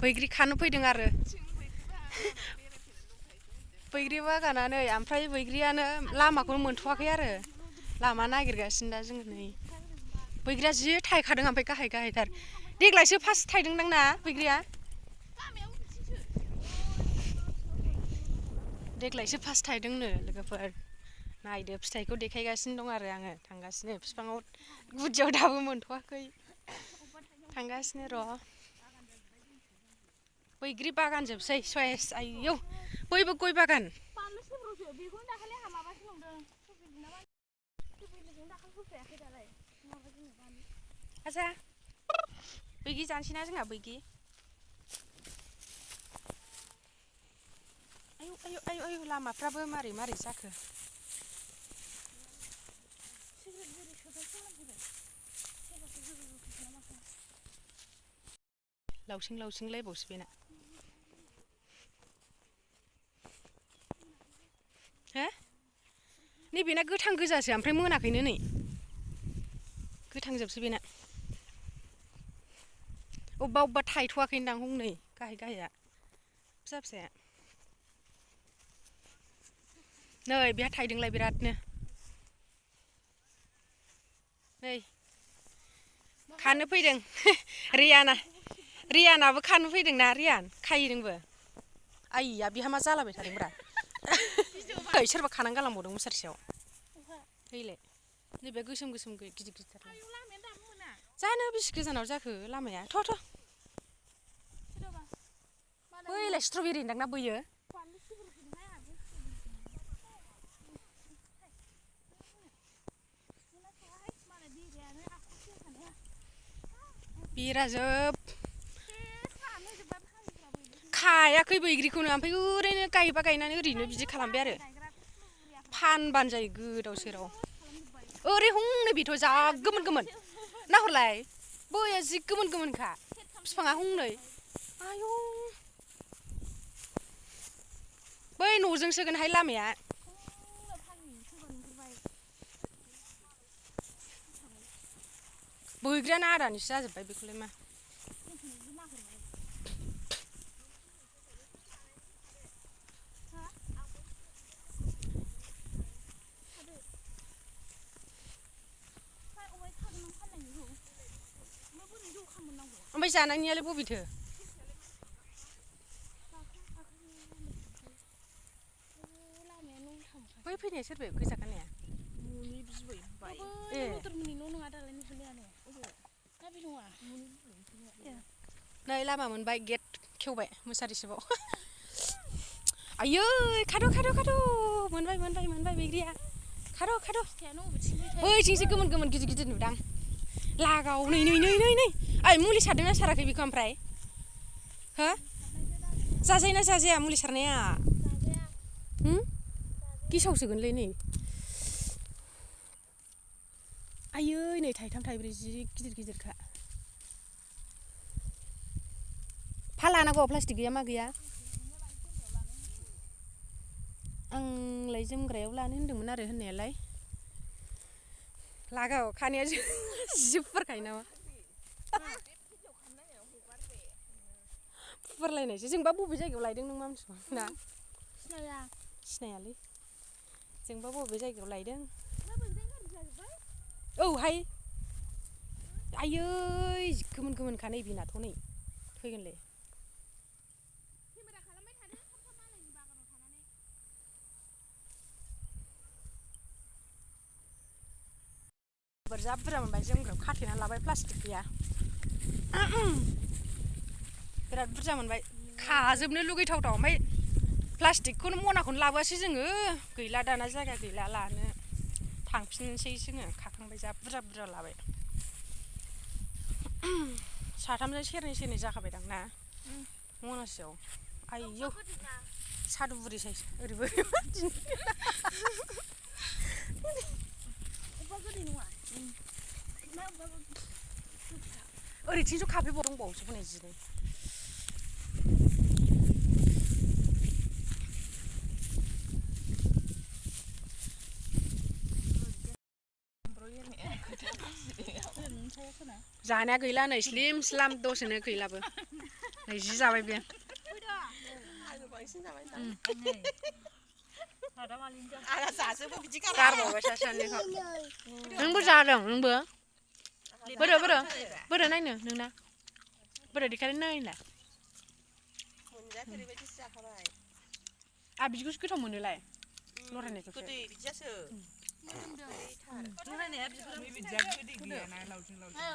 बैग्रि खानो फैदों आरो बैग्रि बागाना नै ओमफ्राय बैग्रियानो लामाखौनो मोनथ'वाखै आरो लामा नागिरगासिनो दा जोङो नै बैग्रिया जि थायखादों ओमफ्राय गाहाय गाहायथार देग्लायसो फार्स्ट थायदोंदां ना बैग्रिया देग्लायसो फार्स्ट थायदोंनो लोगोफोर नायदो फिथाइखौ देखायगासिनो दं आरो आङो थांगासिनो बिफाङाव गुदियाव दाबो मोनथ'वाखै थांगासिनो र' बैग्रि बागान जोबसै सयस आयौ बयबो गय बागान आजा बैग्रि जानोसैना जोंहा बैग्रि आयौ आयौ आयौ आयौ लामाफ्राबो मारै मारै जाखो लावसिं लावसिं लायबावसो बेना हो नैबेना गोथां गोजासो ओमफ्राय मोनाखैनो नै गोथां जोबसो बेना अबेबा अबेबा थायथ'वाखैनोदां हनै गाहाय गाहाया फिसा फिसाया नै बेहा थायदोंलाय बिरादनो नै खानो फैदों रियानाबो खानो फैदोंना रियान खायो नोंबो आइया बिहा मा जालाबाय थादोंब्रा सोरबा खानानै गालांबावदों मुसारिसेयाव फैलाय नैबे गोसोम गोसोम गिदिर गिदिर जानो बेसे गोजानाव जाखो लामाया थ' बैलाय स्ट्रबेरि होनदांना बैयो बेराजोब खायाखै बैग्रिखौनो ओमफ्राय ओरैनो गायबा गायनानै ओरैनो बिदि खालामबाय आरो फानबानो जायो गोदाव सोराव ओरै हंनो बेथ' जा गोमोन गोमोन नाहरलाय बैया जि गोमोन गोमोनखा बिफाङा हंनै आयौ बै न'जों सोगोनहाय लामाया बैग्रियानो आदानिसो जाजोब्बाय बेखौलाय मा ओमफ्राय जानायनियालाय बबेथो बै फैनाया सोर बे गोजा गाननाया नै लामा मोनबाय गेट खेवबाय मुसारिसोबाव आयै खाद' मोनबाय बैग्रिया खाद' बैथिंसो गोमोन गोमोन गिदिर गिदिर नुदां लागाव नै ओइ मुलि सारदोंना साराखै बेखौ ओमफ्राय हो जाजायोना जाजाया मुलि सारनाया गेसावसोगोनलै नै आयै नै थाइथाम थाइब्रै जि गिदिर गिदिरखा फा लानांगौ प्लास्टिक गैया मा गैया आंलाय जोमग्रायाव लानो होन्दोंमोन आरो होननायालाय लागाव खानाया जि फुवारखायो नामा फुवारलायनायसो जोंबा बबे जायगायाव लायदों नों मा मिथिगौ ना सिनायालै जोंबा बबे जायगायाव लायदों औहाय आयै गोमोन गोमोनखा नै बेनाथ' नै फैगोनलै जा बुरजा मोनबाय जोमग्रायाव खाथेनानै लाबाय प्लास्टिक गैया बिराद बुरजा मोनबाय खाजोबनो लुगैथावथाव ओमफ्राय प्लास्टिकखौनो मनाखौनो लाबोआसै जोङो गैला दाना जायगा गैला लानो थांफिननोसै जोङो खाखांबाय जा बुरजा लाबाय साथामजों सेरनै जाखाबायदां ना मनासेयाव आयौ सादु बुरि साइज ओरैबो ओरैथिंसो खाफै दंबावोसो हनै जिनै जानाया गैला नै स्लिम स्लाम दसेनो गैलाबो नै जि जाबाय बे आङो बांसिन जाबाय आंहा जाजोबो बिदि गारबावबाय सासेनिखौ नोंबो जादों नोंबो बोरो नायनो नोंना बोरो देखायनो नायलाय मोनजाफेरैबायदिसो जाखाबाय बिदिखौसो गोथाव मोनोलाय लरायनायखौसो गोदै बिदियासो लरायनाया बिदिया गोदै गैयाना लावजिं लावजिं